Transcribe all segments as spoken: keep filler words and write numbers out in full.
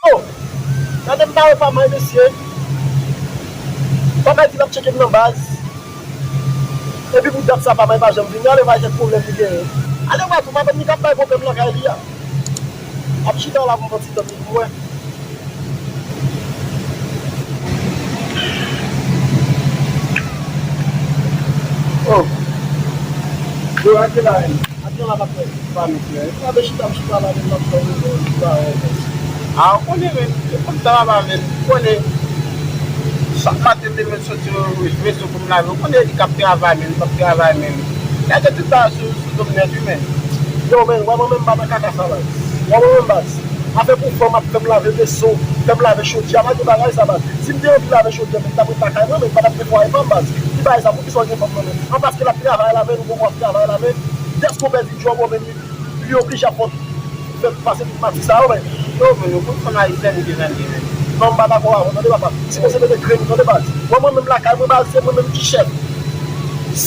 Oh! Gade m bare pa may, mesye. Pa may di l ap tcheke m nan baz. Epi pou dat sa pa may pa janm vini. Ale bay kèk pwoblèm li genyen. Ale wè tou, madanm li k ap bay pwoblèm lakay li a. Ap chita la pou m pran ti tan li pou m wè. Oh. Yo, a ki la menm? A ki la m ap fè? Pa nou frè. Gade chita m chita la menm, m ap fè yon ti bagay. A, ou konnen menm, e konn sa papa menm, ou konnen. Chak maten m leve m soti rezo pou m lave, ou konnen li k ap travay menm, li p ap travay menm. Gade tout bagay sou, sou do m nèt wi menm. Yo, men, wè mwen menm m pa nan kaka sa la. Wè mwen menm baz. Afè pou fanm ap fè m lave veso, fè m lave chodyè, pa gen bagay sa baz. Si m te anvi lave chodyè, men m t ap ret lakay mwen, men m pa t ap gen fwaye pa m baz. Ki bagay sa, poukisa w gen fanm nan men? An paske l ap travay la, men nou poko ap travay la, men dèske w pèdi djòb ou, men li, li oblije ap fè, fè pase tout mati sa yo, men. Yo, men nou konn fanm ayisyèn ki jan l ye, men. Non, m pa dakò avè w, tande papa. Sipoze mete grenn, tande baz. Wè mwen menm lakay mwen baz, se mwen menm ki chèf.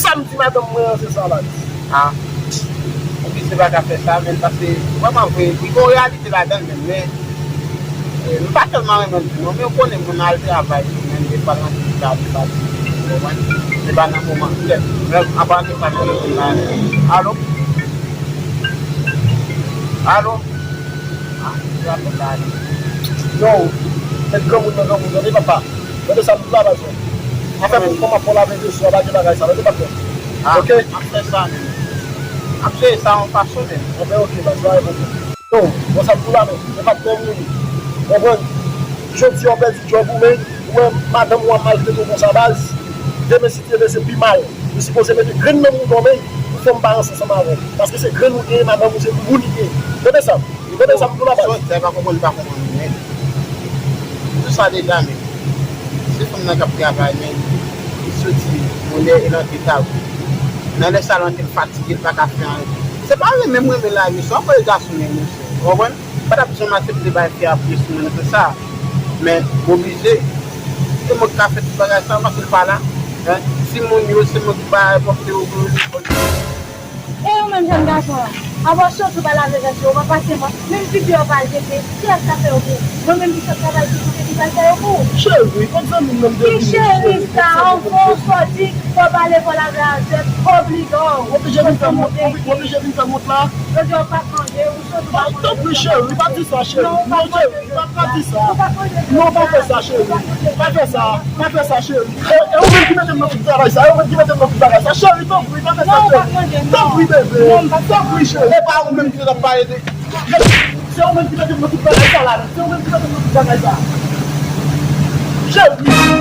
Sa m di madanm mwen an, se sa baz. A. Ou di se pa ka fè sa, men paske vrèman vre, li gen yon reyalite ladan l menm, men, e, m pa tèlman renmen l tou non, men ou konnen moun al travay tou, men li pa nan ti travay, li pa ti, ou konprann? Se pa nan moman, kèt, men apa gen pa konnen moun la. Alo? Alo? A, se apèl la ale. Yo, met granmoun nan granmoun, tande papa. Tande sa m di w la, baz. Afè pou fanm ap fè w lave veso a, pa gen bagay sa, tande patwon. A, oke? M ap fè sa menm. M ap jere sa yon fason menm. Anben, oke, baz, pa gen pwoblèm. Yo, bon, sa m di w la menm, e pa t menm moun. Konprann? Jodi a w pèdi djòb ou, men ou wè madanm ou ap maltrete w konsa, baz. Demen, si Dye vle, se pi mal. Ou sipoze mete grenn nan mouton, men pou fanm pa ranse ansanm avè w. Paske se grenn ou genyen, madanm ou se moun li genyen. Tande sa. Tande sa m di w la baz. Sa e pa konprann, pa konprann ou, men. M di w sa deja, men. Se fanm nan k ap travay, men li soti bonè e l antre ta wi. Nan lè sa l antre, l fatige, l pa ka fè anyen. Se pa renmen m renmen l la, mesye. W ap wè gason, men, mesye. Ou konprann? M pa t ap janm aksepte bay fi a presyon nan sans sa. Men, m oblije. Se mwen k ka fè tout bagay sa, paske l pa la. Hein? Timoun yo, se mwen ki bay pòte yo pou yo lekòl. E ou menm jèn gason an, apa w soti w pa lave vès yo, ou pa pase mwen, menm figi w pa jete, kiyès k ap fè yo pou ou? Mwen menm ki sot travay tou kote ki pral fè yo pou ou? Cheri, kot zanmi m nan m te vini? Ki cheri sa? Anvan w soti, fò w pale, fò w lave a vès, obligan w. W oblije vin fè m, w oblije vin fè m wont la? Jodi a w p ap manje, ou soti w p ap manje. Tanpri cheri, pa di sa cheri. Non, cheri. Pa, pa di sa. Non, pa fè sa, cheri. Pa fè sa. Pa fè sa, cheri. E, e ou menm ki mete m nan tout travay sa. E ou menm ki mete m nan tout bagay sa. Cheri, tanpri, pa fè sa, cheri. Tanpri, bebe. Tanpri, cheri. E pa ou menm ki t ap pale de. Se ou menm ki mete m nan tout bagay sa la. Se ou menm ki mete m nan tout bagay sa. Cheri.